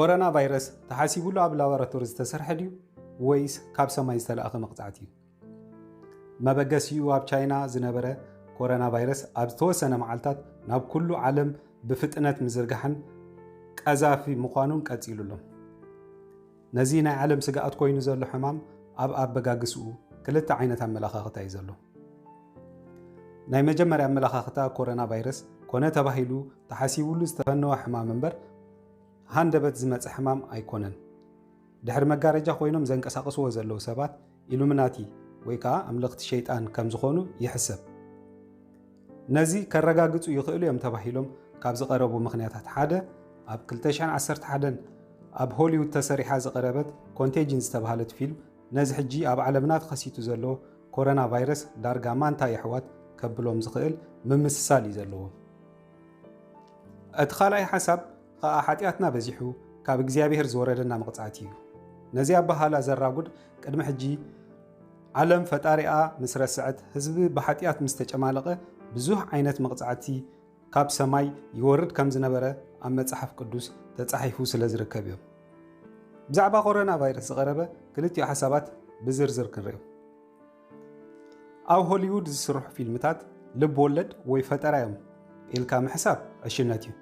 ኮሮና ቫይረስ ተሓሲቡሉ ኣብ ላቦራቶሪ ዝተሰርሐ ድዩ ወይስ ካብ ሰማይ ዝተላእኸ መቕጻዕቲ እዩ? መበገሲኡ ኣብ ቻይና ዝነበረ ኮሮና ቫይረስ ኣብ ዝተወሰነ መዓልታት ናብ ኩሉ ዓለም ብፍጥነት ምዝርጋሕን ቀዛፊ ምዃኑን ቀጺሉ ኣሎ። ነዚ ናይ ዓለም ስግኣት ኮይኑ ዘሎ ሕማም ኣብ ኣበጋግስኡ ክልተ ዓይነት ኣመለኻኽታ እዩ ዘሎ። ናይ መጀመርያ ኣመለኻኽታ ኮሮና ቫይረስ ኮነ ተባሂሉ ተሓሲቡሉ ዝተፈነወ ሕማም እምበር ሃንደበት ዝመጸ ሕማም ኣይኮነን። ድሕሪ መጋረጃ ኮይኖም ዘንቀሳቕስዎ ዘለዉ ሰባት ኢሉሚናቲ ወይ ከዓ ኣምለኽቲ ሸይጣን ከም ዝኾኑ ይሕሰብ። ነዚ ከረጋግጹ ይኽእሉ እዮም ተባሂሎም ካብ ዝቐረቡ ምኽንያታት ሓደ ኣብ ክልተ ሽሕን ዓሰርተ ሓደን ኣብ ሆሊውድ ተሰሪሓ ዝቐረበት ኮንቴጅን ዝተባህለት ፊልም ነዚ ሕጂ ኣብ ዓለምና ተኸሲቱ ዘሎ ኮሮና ቫይረስ ዳርጋ ማንታ የሕዋት ከብሎም ዝኽእል ምምስሳል እዩ ዘለዎ። እቲ ካልኣይ ሓሳብ ኸኣ ሓጢኣትና በዚሑ ካብ እግዚኣብሔር ዝወረደና መቕጻዕቲ እዩ። ነዚ ኣበሃላ ዘራጉድ ቅድሚ ሕጂ ዓለም ፈጣሪኣ ምስ ረስዐት ህዝቢ ብሓጢኣት ምስ ተጨማለቐ ብዙሕ ዓይነት መቕጻዕቲ ካብ ሰማይ ይወርድ ከም ዝነበረ ኣብ መጽሓፍ ቅዱስ ተጻሒፉ ስለ ዝርከብ እዮም። ብዛዕባ ኮሮና ቫይረስ ዝቐረበ ክልቲኡ ሓሳባት ብዝርዝር ክንርእዮ። ኣብ ሆሊውድ ዝስርሑ ፊልምታት ልብ ወለድ ወይ ፈጠራ እዮም ኢልካ ምሕሳብ ዕሽነት እዩ።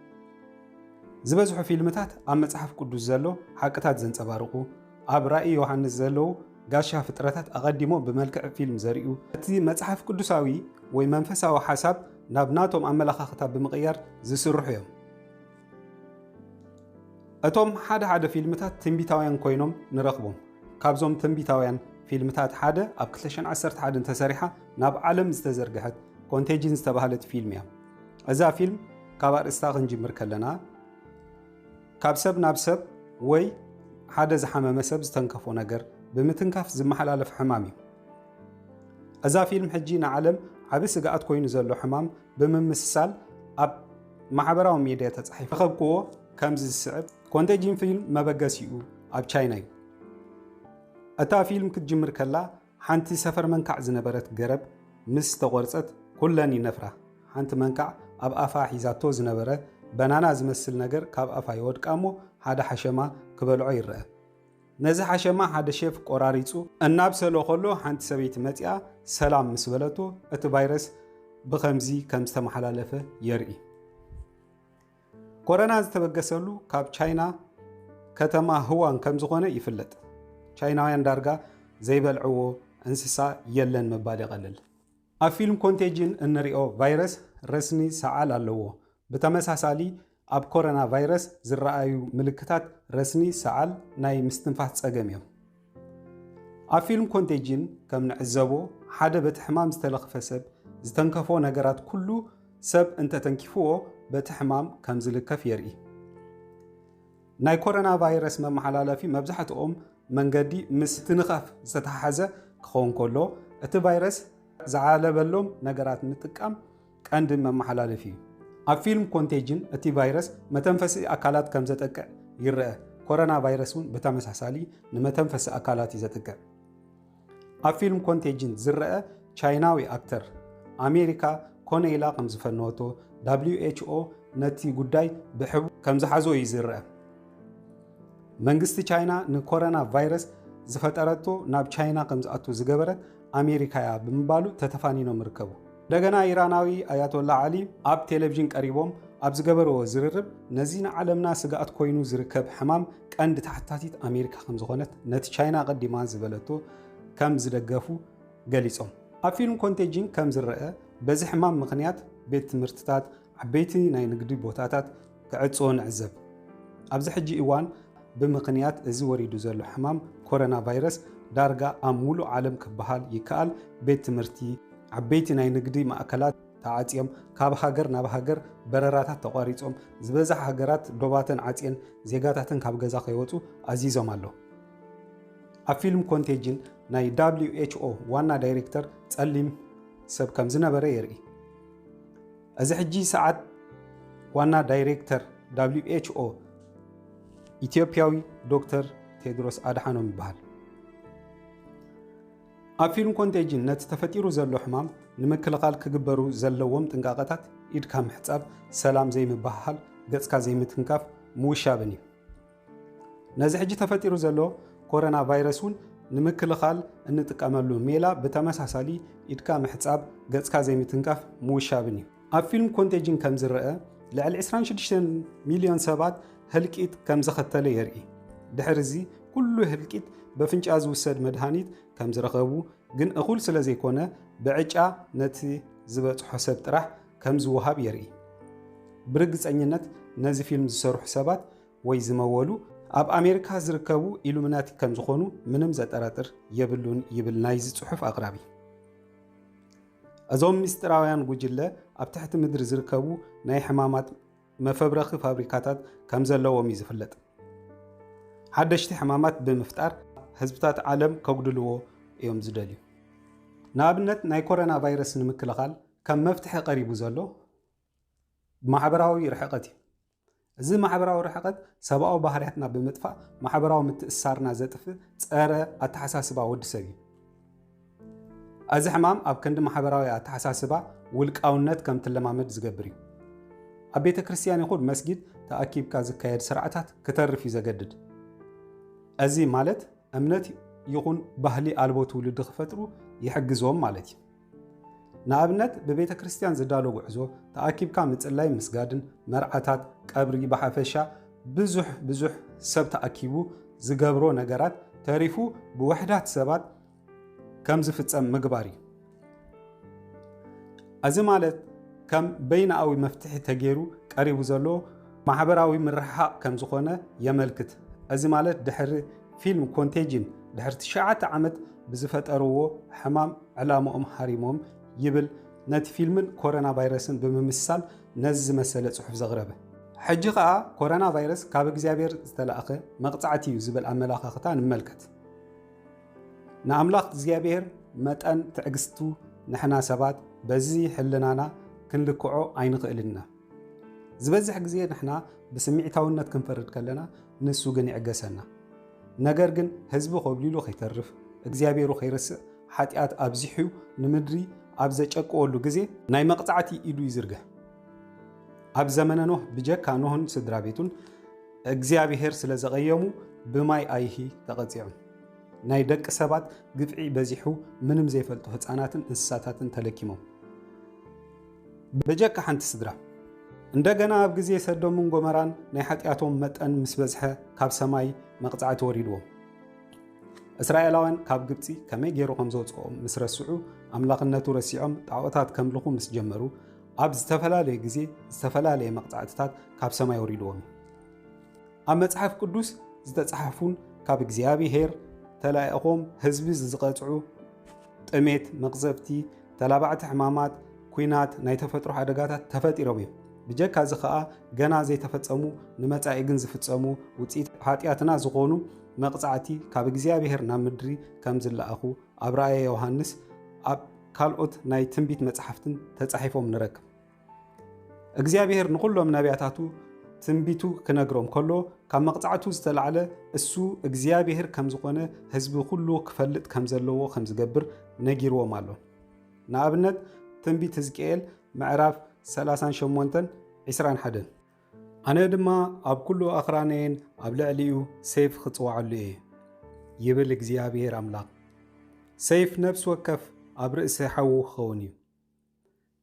ዝበዝሑ ፊልምታት ኣብ መጽሓፍ ቅዱስ ዘሎ ሓቅታት ዘንጸባርቑ፣ ኣብ ራእይ ዮሃንስ ዘለዉ ጋሻ ፍጥረታት ኣቐዲሞም ብመልክዕ ፊልም ዘርእዩ፣ እቲ መጽሓፍ ቅዱሳዊ ወይ መንፈሳዊ ሓሳብ ናብ ናቶም ኣመለኻኽታ ብምቕያር ዝስርሑ እዮም። እቶም ሓደ ሓደ ፊልምታት ትንቢታውያን ኮይኖም ንረኽቦም። ካብዞም ትንቢታውያን ፊልምታት ሓደ ኣብ ክልተ ሽሕን ዓሰርተ ሓደን ተሰሪሓ ናብ ዓለም ዝተዘርግሐት ኮንቴጅን ዝተባህለት ፊልም እያ። እዛ ፊልም ካብ ኣርእስታ ክንጅምር ከለና ካብ ሰብ ናብ ሰብ ወይ ሓደ ዝሓመመ ሰብ ዝተንከፎ ነገር ብምትንካፍ ዝመሓላለፍ ሕማም እዩ። እዛ ፊልም ሕጂ ንዓለም ዓቢ ስግኣት ኮይኑ ዘሎ ሕማም ብምምስሳል ኣብ ማሕበራዊ ሚድያ ተጻሒፉ ረኸብክዎ ከምዚ ዝስዕብ ኮንቴጅን ፊልም መበገሲኡ ኣብ ቻይና እዩ። እታ ፊልም ክትጅምር ከላ ሓንቲ ሰፈር መንካዕ ዝነበረት ገረብ ምስ ተቖርጸት ኩለን ይነፍራ። ሓንቲ መንካዕ ኣብ ኣፋ ሒዛቶ ዝነበረ በናና ዝመስል ነገር ካብ ኣፋ ይወድቃ እሞ ሓደ ሓሸማ ክበልዖ ይረአ። ነዚ ሓሸማ ሓደ ሼፍ ቆራሪጹ እናብሰሎ ከሎ ሓንቲ ሰበይቲ መጺኣ ሰላም ምስ በለቶ እቲ ቫይረስ ብኸምዚ ከም ዝተመሓላለፈ የርኢ። ኮረና ዝተበገሰሉ ካብ ቻይና ከተማ ህዋን ከም ዝኾነ ይፍለጥ። ቻይናውያን ዳርጋ ዘይበልዕዎ እንስሳ የለን ምባል ይቐልል። ኣብ ፊልም ኮንቴጅን እንሪኦ ቫይረስ ረስኒ ሰዓል ኣለዎ። ብተመሳሳሊ ኣብ ኮረና ቫይረስ ዝረኣዩ ምልክታት ረስኒ ሰዓል ናይ ምስትንፋስ ጸገም እዮም። ኣብ ፊልም ኮንቴጅን ከም ንዕዘቦ ሓደ በቲ ሕማም ዝተለኽፈ ሰብ ዝተንከፎ ነገራት ኩሉ ሰብ እንተተንኪፍዎ በቲ ሕማም ከም ዝልከፍ የርኢ። ናይ ኮረና ቫይረስ መመሓላለፊ መብዛሕትኦም መንገዲ ምስ ትንኻፍ ዝተተሓሓዘ ክኸውን ከሎ እቲ ቫይረስ ዝዓለበሎም ነገራት ምጥቃም ቀንዲ መመሓላለፊ እዩ። ኣብ ፊልም ኮንቴጅን እቲ ቫይረስ መተንፈሲ ኣካላት ከም ዘጠቅዕ ይረአ። ኮረና ቫይረስ እውን ብተመሳሳሊ ንመተንፈሲ ኣካላት እዩ ዘጥቅዕ። ኣብ ፊልም ኮንቴጅን ዝረአ ቻይናዊ ኣክተር ኣሜሪካ ኮነ ኢላ ከም ዝፈነወቶ ደብሊው ኤች ኦ ነቲ ጉዳይ ብሕቡ ከም ዝሓዞ እዩ ዝረአ። መንግስቲ ቻይና ንኮረና ቫይረስ ዝፈጠረቶ ናብ ቻይና ከም ዝኣቱ ዝገበረት ኣሜሪካ እያ ብምባሉ ተተፋኒኖም ይርከቡ። እንደገና ኢራናዊ ኣያቶላ ዓሊ ኣብ ቴሌቪዥን ቀሪቦም ኣብ ዝገበርዎ ዝርርብ ነዚ ንዓለምና ስግኣት ኮይኑ ዝርከብ ሕማም ቀንዲ ተሓታቲት ኣሜሪካ ከም ዝኾነት ነቲ ቻይና ኣቐዲማ ዝበለቶ ከም ዝደገፉ ገሊጾም። ኣብ ፊልም ኮንቴጅን ከም ዝረአ በዚ ሕማም ምኽንያት ቤት ትምህርትታት፣ ዓበይቲ ናይ ንግዲ ቦታታት ክዕጽዎ ንዕዘብ። ኣብዚ ሕጂ እዋን ብምኽንያት እዚ ወሪዱ ዘሎ ሕማም ኮረና ቫይረስ ዳርጋ ኣብ ሙሉእ ዓለም ክበሃል ይከኣል ቤት ትምህርቲ፣ ዓበይቲ ናይ ንግዲ ማእከላት ተዓጽዮም፣ ካብ ሃገር ናብ ሃገር በረራታት ተቋሪጾም፣ ዝበዝሓ ሃገራት ዶባተን ዓጽየን ዜጋታተን ካብ ገዛ ከይወጹ ኣዚዞም ኣለዉ። ኣብ ፊልም ኮንቴጅን ናይ ደብሊው ኤች ኦ ዋና ዳይሬክተር ጸሊም ሰብ ከም ዝነበረ የርኢ። እዚ ሕጂ ሰዓት ዋና ዳይሬክተር ደብሊው ኤች ኦ ኢትዮጵያዊ ዶክተር ቴድሮስ ኣድሓኖም ይበሃል። ኣብ ፊልም ኮንቴጅን ነቲ ተፈጢሩ ዘሎ ሕማም ንምክልኻል ክግበሩ ዘለዎም ጥንቃቐታት ኢድካ ምሕጻብ፣ ሰላም ዘይምብህሃል፣ ገጽካ ዘይምትንካፍ፣ ምውሻብን እዩ። ነዚ ሕጂ ተፈጢሩ ዘሎ ኮሮና ቫይረስ እውን ንምክልኻል እንጥቀመሉ ሜላ ብተመሳሳሊ ኢድካ ምሕጻብ፣ ገጽካ ዘይምትንካፍ፣ ምውሻብን እዩ። ኣብ ፊልም ኮንቴጅን ከም ዝረአ፣ ልዕሊ ዕስራን ሽዱሽተን ሚልዮን ሰባት ህልቂት ከም ዘኸተለ የርኢ። ድሕሪ እዚ ኩሉ ህልቂት በፍንጫ ዝውሰድ መድሃኒት ከም ዝረኸቡ፣ ግን እኹል ስለ ዘይኮነ ብዕጫ ነቲ ዝበጽሖ ሰብ ጥራሕ ከም ዝወሃብ የርኢ። ብርግጸኝነት ነዚ ፊልም ዝሰርሑ ሰባት ወይ ዝመወሉ ኣብ ኣሜሪካ ዝርከቡ ኢሉሚናቲ ከም ዝኾኑ ምንም ዘጠራጥር የብሉን ይብል ናይዚ ጽሑፍ ኣቕራቢ። እዞም ምስጢራውያን ጉጅለ ኣብ ትሕቲ ምድሪ ዝርከቡ ናይ ሕማማት መፈብረኺ ፋብሪካታት ከም ዘለዎም እዩ ዝፍለጥ። ሓደሽቲ ሕማማት ብምፍጣር ህዝብታት ዓለም ከጉድልዎ እዮም ዝደልዩ። ንኣብነት ናይ ኮሮና ቫይረስ ንምክልኻል ከም መፍትሒ ቀሪቡ ዘሎ ማሕበራዊ ርሕቀት እዩ። እዚ ማሕበራዊ ርሕቀት ሰብኣዊ ባህርያትና ብምጥፋእ ማሕበራዊ ምትእስሳርና ዘጥፍእ ጸረ ኣተሓሳስባ ወዲ ሰብ እዩ። እዚ ሕማም ኣብ ክንዲ ማሕበራዊ ኣተሓሳስባ ውልቃውነት ከም ትለማመድ ዝገብር እዩ። ኣብ ቤተ ክርስቲያን ይኹን መስጊድ ተኣኪብካ ዝካየድ ስርዓታት ክተርፍ እዩ ዘገድድ። እዚ ማለት እምነት ይኹን ባህሊ ኣልቦ ትውልዲ ክፈጥሩ ይሕግዞም ማለት እዩ። ንኣብነት ብቤተ ክርስቲያን ዝዳሎ ጉዕዞ ተኣኪብካ ምጽላይ ምስጋድን መርዓታት ቀብሪ ብሓፈሻ ብዙሕ ብዙሕ ሰብ ተኣኪቡ ዝገብሮ ነገራት ተሪፉ ብውሕዳት ሰባት ከም ዝፍጸም ምግባር እዩ። እዚ ማለት ከም በይናኣዊ መፍትሒ ተገይሩ ቀሪቡ ዘሎ ማሕበራዊ ምርሕሓቕ ከም ዝኾነ የመልክት። እዚ ማለት ድሕሪ ፊልም ኮንቴጅን ድሕሪ ትሽዓተ ዓመት ብዝፈጠርዎ ሕማም ዕላምኦም ሃሪሞም ይብል ነቲ ፊልምን ኮሮና ቫይረስን ብምምስሳል ነዚ ዝመሰለ ጽሑፍ ዘቕረበ። ሕጂ ኸኣ ኮሮና ቫይረስ ካብ እግዚኣብሔር ዝተላእኸ መቕጻዕቲ እዩ ዝብል ኣመላኻኽታ ንመልከት። ንኣምላኽ እግዚኣብሔር መጠን ትዕግስቱ ንሕና ሰባት በዚ ሕልናና ክንልክዖ ኣይንኽእልን ኢና። ዝበዝሕ ግዜ ንሕና ብስምዒታውነት ክንፈርድ ከለና ንሱ ግን ይዕገሰና። ነገር ግን ህዝቢ ኮብሊሉ ከይተርፍ እግዚኣብሔሩ ከይርስእ ሓጢኣት ኣብዚሑ ንምድሪ ኣብ ዘጨቅወሉ ግዜ ናይ መቕጻዕቲ ኢዱ ይዝርግሕ። ኣብ ዘመነ ኖህ ብጀካ ኖህን ስድራ ቤቱን እግዚኣብሔር ስለ ዘቐየሙ ብማይ ኣይሂ ተቐጺዖም። ናይ ደቂ ሰባት ግፍዒ በዚሑ ምንም ዘይፈልጡ ህፃናትን እንስሳታትን ተለኪሞም። በጀካ ሓንቲ ስድራ። እንደገና ኣብ ግዜ ሰዶምን ጎመራን ናይ ሓጢኣቶም መጠን ምስ በዝሐ ካብ ሰማይ መቕጻዕቲ ወሪድዎም። እስራኤላውያን ካብ ግብጺ ከመይ ገይሩ ከም ዘውፅኦም ምስ ረስዑ ኣምላኽነቱ ረሲዖም ጣዖታት ከምልኹ ምስ ጀመሩ ኣብ ዝተፈላለየ ግዜ ዝተፈላለየ መቕጻዕትታት ካብ ሰማይ ወሪድዎም። ኣብ መጽሓፍ ቅዱስ ዝተጻሕፉን ካብ እግዚኣብሔር ተላኢኾም ህዝቢ ዝቐጽዑ ጥሜት፣ መቕዘፍቲ፣ ተላባዕቲ ሕማማት፣ ኲናት፣ ናይ ተፈጥሮ ሓደጋታት ተፈጢሮም እዮም። ብጀካ እዚ ኸኣ ገና ዘይተፈጸሙ ንመጻኢ ግን ዝፍጸሙ ውጽኢት ሓጢኣትና ዝኾኑ መቕጻዕቲ ካብ እግዚኣብሔር ናብ ምድሪ ከም ዝለኣኹ ኣብ ራእየ ዮሃንስ ኣብ ካልኦት ናይ ትንቢት መጻሕፍትን ተጻሒፎም ንረክብ። እግዚኣብሔር ንኹሎም ነቢያታቱ ትንቢቱ ክነግሮም ከሎ ካብ መቕጻዕቱ ዝተላዕለ እሱ እግዚኣብሔር ከም ዝኾነ ህዝቢ ኩሉ ክፈልጥ ከም ዘለዎ ከም ዝገብር ነጊርዎም ኣሎ። ንኣብነት ትንቢት ህዝቅኤል ምዕራፍ ሰላሳን ሸሞንተን ዕስራን ሓደን ኣነ ድማ ኣብ ኩሉ ኣኽራነይን ኣብ ልዕሊኡ ሰይፍ ክጽዋዓሉ እየ ይብል እግዚኣብሔር ኣምላኽ። ሰይፍ ነፍሲ ወከፍ ኣብ ርእሲ ሓዉ ክኸውን እዩ።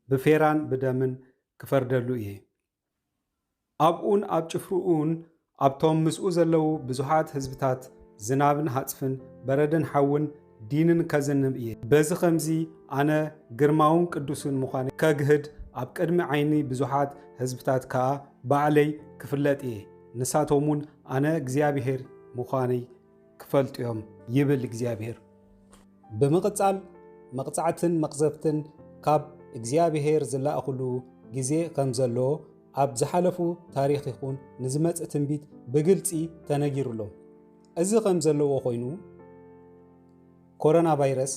ብፌራን ብደምን ክፈርደሉ እየ። ኣብኡን ኣብ ጭፍርኡን ኣብቶም ምስኡ ዘለዉ ብዙሓት ህዝብታት ዝናብን ሃጽፍን በረድን ሓውን ዲንን ከዝንብ እየ። በዚ ኸምዚ ኣነ ግርማውን ቅዱስን ምዃነይ ከግህድ ኣብ ቅድሚ ዓይኒ ብዙሓት ህዝብታት ከኣ ባዕለይ ክፍለጥ እየ። ንሳቶም እውን ኣነ እግዚኣብሔር ምዃነይ ክፈልጡ እዮም ይብል እግዚኣብሔር። ብምቕጻል መቕጻዕትን መቕዘፍትን ካብ እግዚኣብሔር ዝለኣኹሉ ግዜ ከም ዘሎ ኣብ ዝሓለፉ ታሪኽ ይኹን ንዝመጽእ ትንቢት ብግልጺ ተነጊሩ ኣሎ። እዚ ከም ዘለዎ ኮይኑ ኮሮና ቫይረስ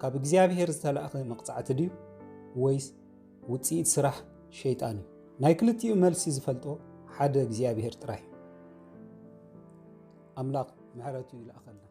ካብ እግዚኣብሔር ዝተላእኸ መቕጻዕቲ ድዩ ወይስ ውጽኢት ስራሕ ሸይጣን እዩ? ናይ ክልቲኡ መልሲ ዝፈልጦ ሓደ እግዚኣብሔር ጥራይ እዩ። ኣምላኽ ምሕረቱ ይልኣኸልና።